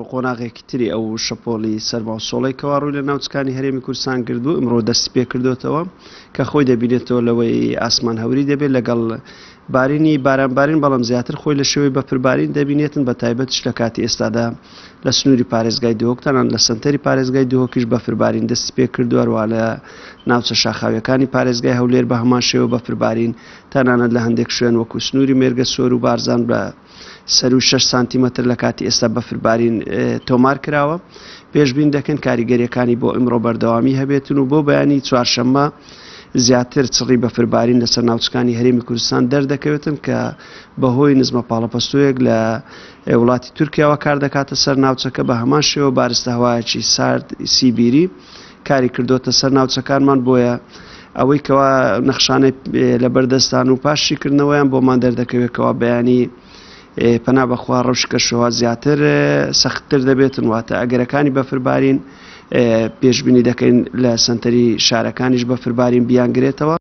قۆناغێکی تری ئەو شەپۆلی سەرما و سۆڵەی کەوا ڕووی لە ناوچەکانی هەرێمی کوردستان کردبوو ئمڕۆ دەستی پێکردۆتەوە کە خۆی دەبینێتەوە لەوەی ئاسمان هەوری دەبێت لەگەڵ بارینی باران بارین بەڵام زیاتر خۆی لە شێوەی بەفربارین دەبینێتن بە تایبەتش لە کاتی ئێستادا لە سنووری پارێزگای دهۆک تەنانەت لە سەنتەری پارێزگای دهۆکیش بەفربارین دەستی پێکردووە هەروەها لە ناوچە شاخاویەکانی پارێزگای هەولێر بە هەمان شێوە بەفربارین تەنانەت لە هەندێک شوێن وەکو سنووری مێرگەسۆر و بارزان بە سەروو شەش سانتیمەتر لە کاتی ئێستا بەفربارین تۆمار کراوە. پێشبین دەکەن کاریگەریەکانی بۆ ئمڕۆ بەردەوامی هەبێتن و بۆ بەیانی چوارشەممە زیاتر چڕی بەفربارین لەسەر ناوچەکانی هەرێمی کوردستان دەردەکەوێتن کە بەهۆی نزمە پاڵەپەستۆیەک لە وڵاتی تورکیاوە کار دەکاتە سەر ناوچەکە بە هەمان شێوە بارستە هەوایەکی سارد سیبیری کاری کردۆتە سەر ناوچەکانمان بۆیە ئەوەی کەوا نەخشانەی لەبەردەستان و پاش شیکردنەوەیان بۆمان دەردەکەوێت کەوا بەیانی پەنا بەخوا ڕەوش کەشوهەوا زیاتر سەختتر دەبێتن واتە ئەگەرەکانی بەفربارین پێشبینی دەکەین لە سەنتەری شارەکانیش بەفربارین بیانگرێتەوە.